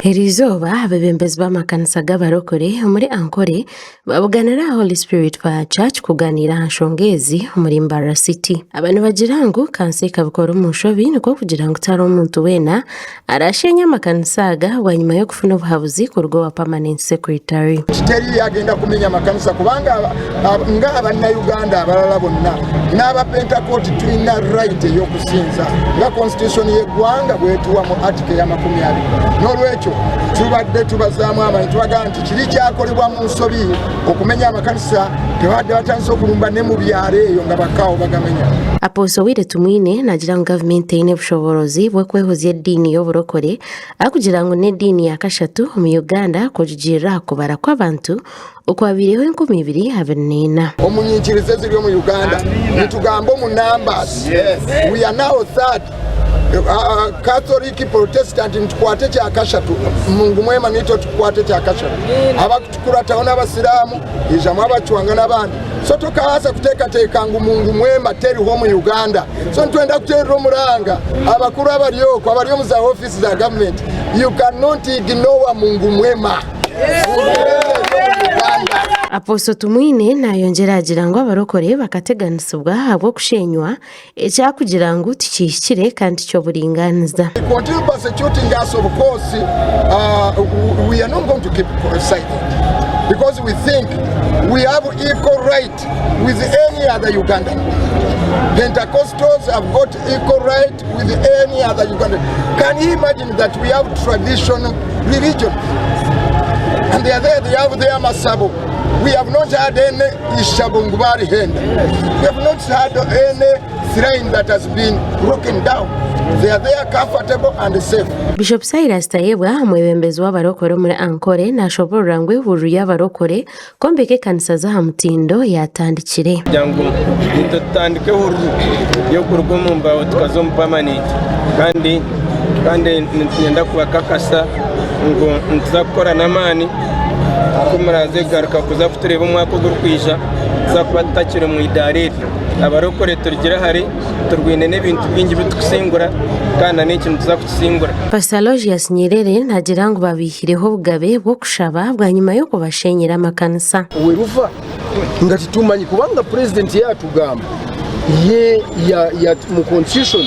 Eriizooba abeebembezi b'amakanisa g'abarokore omuri Ankole babuganire aha Holy Spirit Fire Church kuganiira aha nshonga ezi omuri Mbarara City. Aba nibagira ngu kansa ekabikora omu nshobi nikwo kugira ngu tihariho omuntu weena arashenye amakanisa aga bwanyima y'okufuna obuhabuzi kuruga owa Permanent Secretary. Teri agenda kumenya makanisa kubanga nga abannayuganda abalala bonna n'abapentakoti tulina right ey'okusinza nga constitution y'eggwanga bwetuwa mu article eyamakumi abiri. N'olwekyo tubadde tubazaamu amanyi tubagamba nti kiri kyakolebwa mu nsobi okumenya amakanisa, tebabadde batandise okulumba ne mu byalo eyo nga bakaawo bagamenya. Apostle Wire Tumwine naagira ngu gavumenti eine obushoboorozi bw'okwehuzya ediini y'oburokore arikugira ngu n'ediini ya kashatu omu Uganda kurugiirira aha kubara kw'abantu okwabaireho 2024. Omu nyikiriza eziri omu Uganda nitugamba omu numbers, we are now third Catholic, Protestant nitukwata ekyakashatu, Mungu mwema nitwe tukukwata ekyakashatu, abakutukurataho n'abasiraamu, haijamu abacwanga n'abandi. So tokabaasa kuteekateeka ngu Mungu mwema teriho omu Uganda. So nitwenda kuteerera omuranga abakuru abari okwo abari omu za ofiisi za gavumenti, you cannot ignore Mungu mwema. Mungu mwema eri omu Uganda. Apostle Tumwine nayongyera agira ngu abarokore bakateganisibwa ahabw'okushenywa Ekyakugira ngu tikihikire kandi tiky'oburingaaniza. Continue persecuting us of course uh, we are not going to keep silent because we think we have equal right with any other Ugandan. Pentecostals have got equal right with any other Ugandan. Can you imagine that we have traditional religion? And they are there, they have their masabo. We have not had any ishabo ngu barihenda. We have not had any shrine that has been broken down. They are there comfortable and safe. Bishop Silas Tayebwa omwebembezi w'abarokore omuri Ankole nashoborora ngu ehururu y'abarokore kwombeka ekanisa z'aha mutindo yatandikire. Kugira ngu itwe tutandike ehururu y'okuruga omu mbaho tukaza omu pamanenti kandi kandi nitwenda kubakakasa ngu nituza kukora n'amaani ku muraaze kugaruka kuza kutureeba omwaka ogurikwija tuza kuba tutakiri omu idaara eri. Abarokore turugire hare turwaine n'ebintu bingi ebi turikusingura kandi na n'eki nituza kukisingura. Pastor Aloysius Nyerere naagira ngu babaihireho obugabe bw'okushaba bwanyima y'okubashenyera amakanisa. Weruva nga titumanyi kubanga purezidenti yatugamba ye ya, ya, mu constitution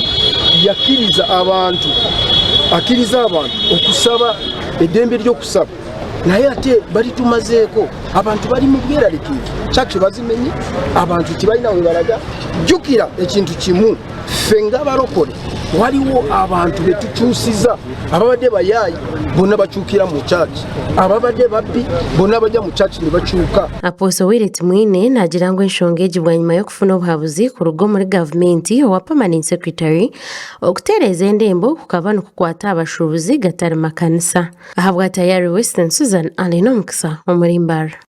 yakiriza abantu akiriza abantu okusaba eddembe ly'okusaba naye ate balitumazeeko abantu bali mu bweralikiivu church bazimenye abantu tibalina webalaga jjukira ekintu kimu Ffe ng'abalokole waliwo abantu be tukyusiza ababadde bayaayi bonna bakyukira mu church, ababadde babbi bonna bajja mu church ne bakyuka. Apostle Willet Mwine naagira ngu enshonga egi bwanyima y'okufuna obuhabuzi kuruga omuri gavumenti owa Permanent Secretary, okutereeza endembo kukaba nikukwata aha bashuubuzi gatari makanisa. Ahabwa Tayari Western, Susan Alinomukisa omuri Mbarara.